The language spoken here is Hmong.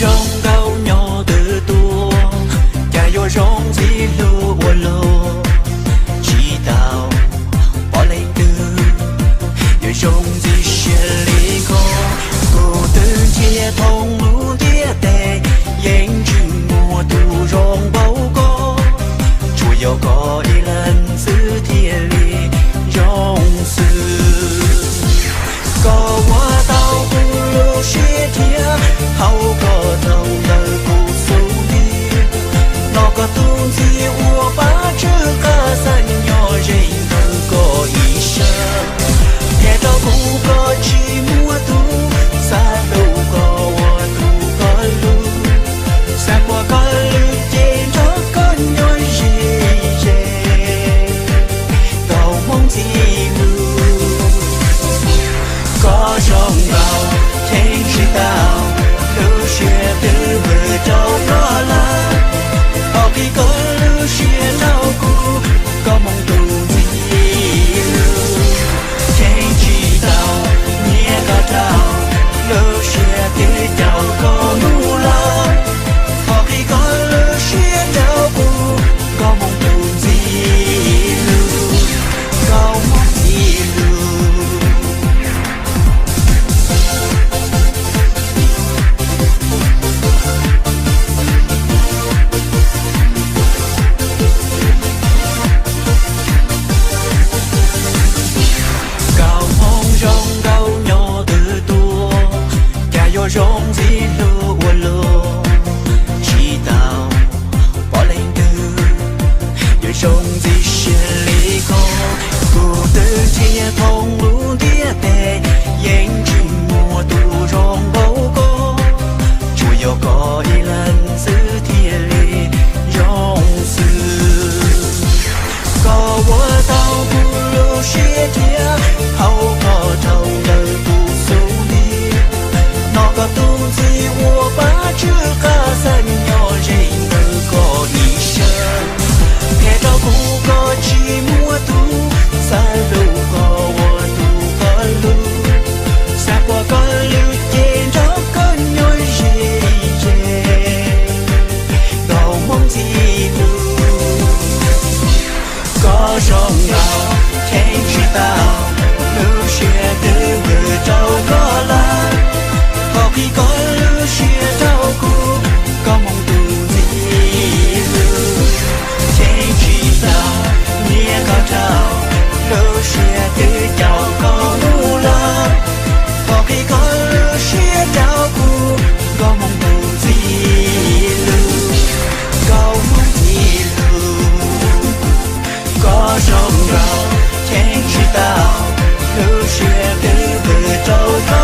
Zoo nkauj nyob twb tuag, cas yuav zoo ntxim hlub ua luaj. Tsis tau pom leej twg yuav zoo ntxim siab li koj. Kuv twb nrhiav thoob lub ntiaj teb, yeej tsis muaj tus zoo npaum koj. Tsuas yog koj ib leeg xwb thiaj li zoo xwb. Koj ua tau kuv lub siab thiab, hauv koj tau ntawm kuv xub ntiag. Hnov koj tus ntxhiab ua pab tswj qab, xav nyob ze ntawm koj ib sab. Qhia rau kuv koj tsis muaj tus, xav hlub koj ua tus koj hlub. Xav kuas koj lub cev nrog koj nyob ze ze, nkauj hmoob ntxim hlub. Koj zoo nkauj cheem tsis tau, lub siab twb vwm rau koj lawm. Thov qhia koj lub siab rau kuv, nkauj hmoob tus ntxim hlub. Cheem tsis tau, nyiam koj dhau, lub siab twb caum koj mus lawm. Thov qhia koj lub siab rau kuv, nkauj hmoob tus ntxim hlub, nkauj hmoob ntxim hlub. Nkauj hmoob zoo nkauj nyob twb tuag, cas yuav zoo ntxim hlub ua luaj. Tsis tau pom leej twg yuav zoo ntxim siab li koj. Kuv twb nrhiav thoob lub ntiaj teb, yeej tsis muaj tus zoo npaum koj. Tsuas yog koj ib leeg xwb thiaj li zoo xwb. Koj ua tau kuv lub siab thiab, hauv koj rau ntawm kuv xub ntiag. Hnov koj tus ntxhiab ua pab tswj qab, xav nyob ze ntawm koj ib sab. Qhia rau kuv koj tsis muaj tus, xav hlub koj ua tus koj hlub. Xav kuas koj lub cev nrog koj nyob ze ze, nkauj hmoob ntxim hlub. Koj zoo nkauj cheem tsis tau, lub siab twb vwm rau koj lawm. Thov qhia koj lub siab rau kuv, nkauj hmoob tus ntxim hlub. Cheem tsis tau, nyiam koj dhau, lub siab twb caum koj mus lawm. Thov qhia koj lub siab rau kuv, nkauj hmoob tus ntxim hlub, nkauj hmoob ntxim hlub. Koj zoo nkauj cheem tsis tau, lub siab twb vwm rau koj